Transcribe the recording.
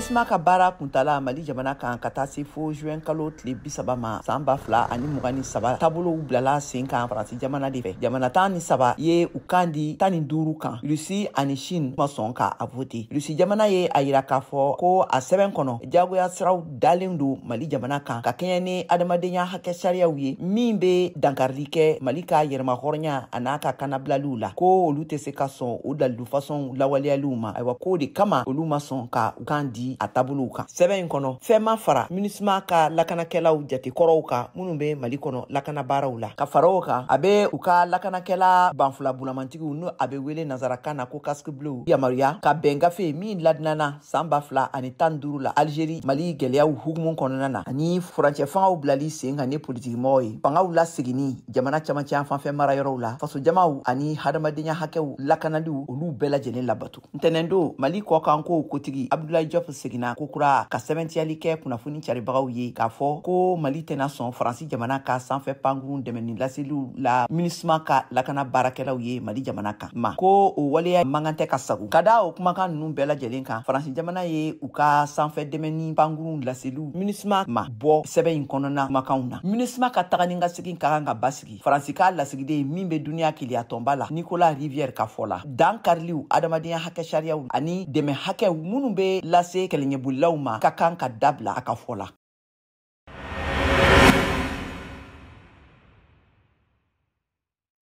MINUSMA ka baara kuntala Mali jamana kan ka taa se fo juin kalo tile 30 ma san 2023, taabolow bilala sen kan Faransi jamana de fɛ. Jamana 13 ye u kan di 15 kan. Rusi ani Chine ma sɔn ka a vote. Rusi jamana ye a yira k'a fɔ ko a sɛbɛn kɔnɔ, jagoya siraw dalen don Mali jamana kan ka kɛɲɛ ni adamadenya hakɛ sariyaw ye min bɛ dankarili kɛ Mali ka yɛrɛmahɔrɔnya a n'a ka kanabilaliw la, ko olu tɛ se ka sɔn o dalilu fasɔnw lawaleyaliw ma. Ayiwa, k'o de kama olu ma sɔn ka u kan di a taabolow kan. Sɛbɛn in kɔnɔ, fɛn ma fara MINUSMA ka lakanakɛlaw jatekɔrɔw kan minnu bɛ Mali kɔnɔ lakana baaraw la. Ka fara o kan, a bɛ u ka lakanakɛla banfula bulamantigiw, n'o a bɛ wele nansarakan na ko casque bleu, yamaruya ka bɛn gafe min ladinana san 2015 la Algérie, Mali gɛlɛyaw hukumu kɔnɔna na, ani furancɛ fangaw bilali sen kan ni politikimɔgɔw ye, fangaw laseginni jamana camancɛ yan fanfɛ marayɔrɔw la, fasojamaw ani hadamadenya hakɛw lakanaliw, olu bɛɛ lajɛlen labato. Ntɛnɛndon, Mali kɔkankow kotigi Abdoulaye Diop seginna kokura ka sɛbɛntiyali kɛ kunnafoni caribagaw ye k'a fɔ ko Mali tɛna sɔn Faransi jamana ka sanfɛ pankurun dɛmɛni laseliw la MINUSMA ka lakana baarakɛlaw ye Mali jamana kan ma, ko o waleya man kan tɛ ka sago. Ka da o kumakan ninnu bɛɛ lajɛlen kan, Faransi jamana ye u ka sanfɛ dɛmɛni pankurun laseliw MINUSMA ma bɔ sɛbɛn in kɔnɔna kumakanw na. MINUSMA ka taga ni ka segin ka kan ka basigi, Faransi ka lasigiden min bɛ duniya keleya tɔnba la, Nicolas Rivière ka fɔ la, dan kariliw adamadenya hakɛ sariyaw ani dɛmɛ hakɛw minnu bɛ lase kɛlɛɲɛbolilaw ma ka kan ka dabila, a ka fɔ la.